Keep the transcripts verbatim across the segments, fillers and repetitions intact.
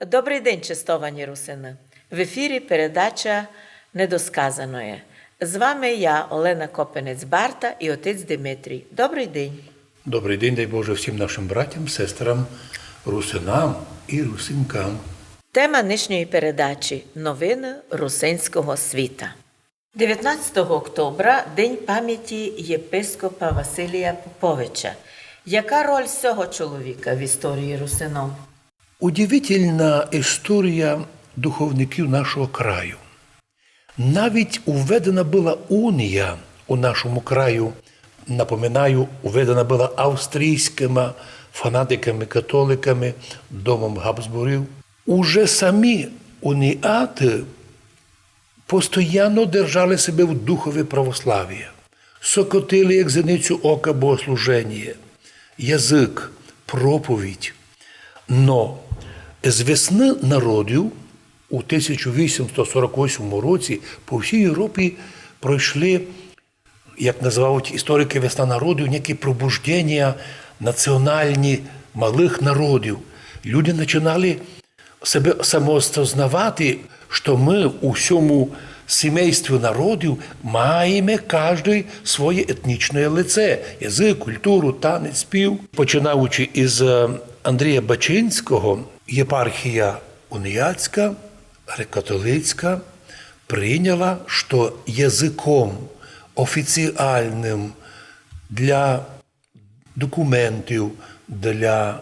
Добрый день, честовані русины! В ефірі передача «Недосказаноє». З вами я, Олена Копинець-Барта, і отець Димитрій. Добрый день! Добрый день, дай Боже, всім нашым братям, сестрам, русинам і русинкам. Тема нынішньої передачі: новины русинського світа. Девятнадцятого октября — День памяти єпископа Василія Поповича. Яка роль сього чоловіка в історії русинов? Удивительна історія духовників нашого краю. Навіть уведена была унія у нашому краю, напоминаю, уведена была австрійськыма фанатиками, католиками, домом Габсбургів. Уже самі уніаты постоянно держали себе в духові православія, сокотили, як зеницю ока, богослуженіє, язык, проповідь. Но з весны народів у тисяча вісімсот сорок восьмому році по всій Європі пройшли, як називають історики, весна народів, некі пробужденія національні малых народів. Люди починали себе самоосознавати, што мы у сьому сімействі народів маєме каждый своє етнічне лице, язык, культуру, танець, спів. Починаючи із, е, Андрія Бачинського, єпархія уніатська, греко-католицька, прийняла, што языком офіціальным для документів, для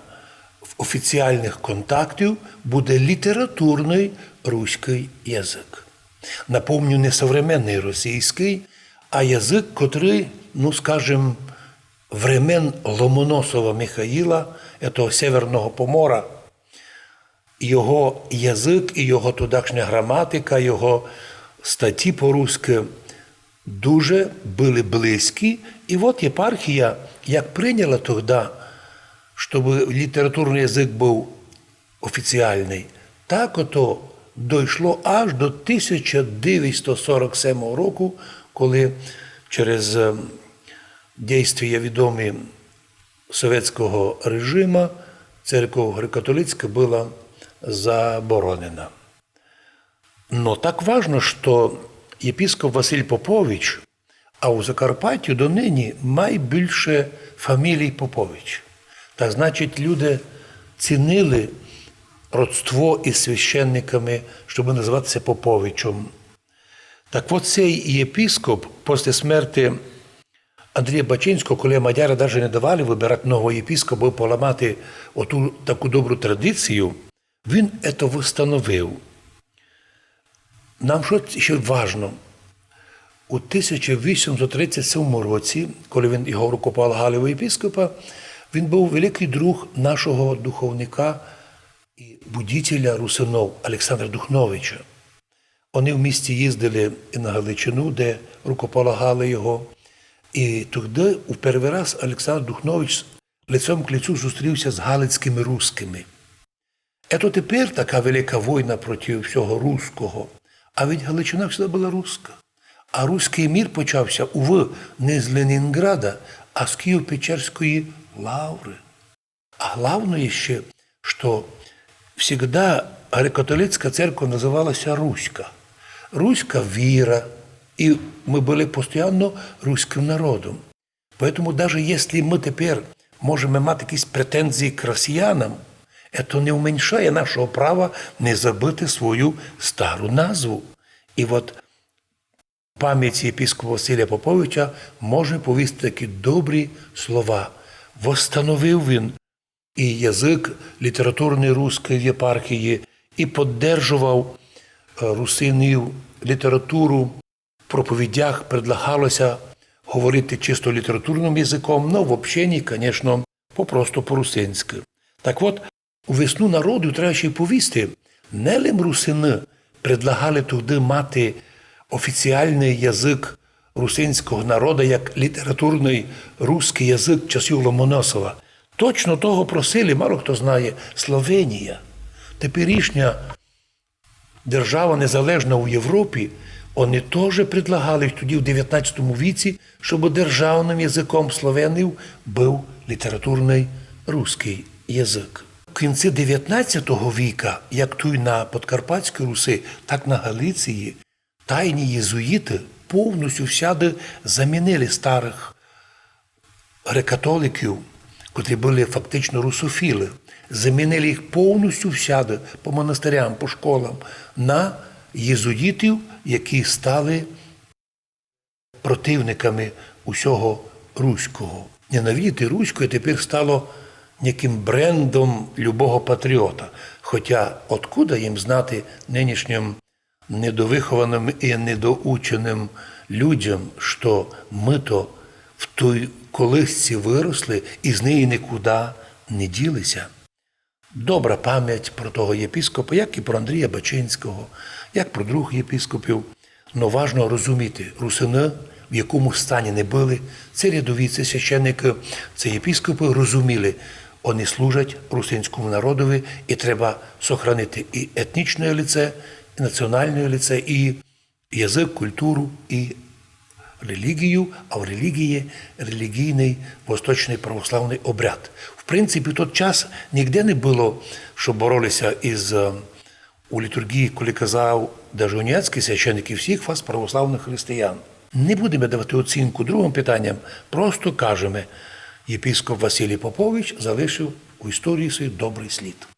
офіціальных контактів буде літературный руськый язык. Напомню, не современный російськый, а язык, котрый, ну, скажем, времен Ломоносова Михаїла, етого Северного Помора, його язык і його тодашня граматика, його статї по-руськы дуже были близькі. І от єпархія як прийняла тогда, щоб літературный язык быв офіціальный, так ото дойшло аж до тисяча девятсот сорок семого року, коли через, е, дійствія відомі совєтського режима церков греко-католицька была заборонена. Но так важно, што єпископ Василь Попович, а у Закарпаттю донині май більше фамілій Попович. Так значить, люди цінили родство із священниками, щоб називати ся Поповичом. Так от, сей єпископ після смерти Андрія Бачинського, коли мадяры даже не давали выбирати нового єпископа, бо поламати оту таку добру традицію, він ето восстановив. Нам што ще важно? У тисяча вісімсот тридцять сьомому році, коли він його рукополагали у єпископа, він быв великый друг нашого духовника і будителя русинов Олександра Духновича. Они вместе їздили і на Галичину, де рукополагали його. І тогды у першый раз Олександр Духнович лицом к лицу зустрів ся з галицькыми русскыми. Ето тепер така велика война проти всього русского. А ведь Галичина всегда была руска. А руськый мір почав ся, увы, не з Ленінґрада, а з Києво-Печерської лавры. А главноє ще, што всегда греко-католицька церква называла ся руська. Руська віра, і мы были постоянно руськым народом. Поэтому даже если мы тепер можеме мати якісь претензії к росіянам, ето не уменьшає нашого права не забыти свою стару назву. І от память єпископа Василія Поповича можеме повісти такі добрі слова. Восстановив він і язык літературный руськый в єпархії, і поддержовав, е, русинів, літературу. В проповідях предлагало ся говорити чисто літературным языком, но в общенні, конечно, попросту по-русинськы. Так от, у весну народів треба ще й повісти, не лим русины предлагали тогды мати офіціальный язык русинського народа як літературный руськый язык часів Ломоносова. Точно того просили, мало хто знає, Словенія. Теперішня держава незалежна у Європі, они тоже предлагали тоді в девятнадцятому віці, щоб державным языком словенів быв літературный руськый язык. кінці девятнадцятого віка, як туй на Подкарпатській Руси, так на Галиції, тайні єзуїты повністю всяды замінили старых грекатоликів, котрі были фактично русофілы, замінили їх повністю всяды, по монастырям, по школам, на єзуїтів, які стали противниками усього руського. Ненавидіти руськоє тепер стало неким брендом любого патріота. Хотя откуда їм знати, нынішнім недовыхованым і недоученым людям, што мы то в той колисці выросли і з неї никуда не діли ся? Добра память про того єпископа, як і про Андрія Бачинського, як про другых єпископів. Но важно розуміти, русины, в якому стані не были, це рядові, це священникы, це єпископы, розуміли, они служать русинському народови, і треба сохранити і етнічне лице, і національне лице, і язык, культуру, і релігію, а в релігії релігійный восточный православный обряд. В принципі, в тот час нигде не было, што бороли ся із, е, у літургії, коли казав даже уніатськый священник, і всіх вас, православных християн. Не будеме давати оцінку другым питанням, просто кажеме, єпископ Василій Попович залишив у історії свій добрый слід.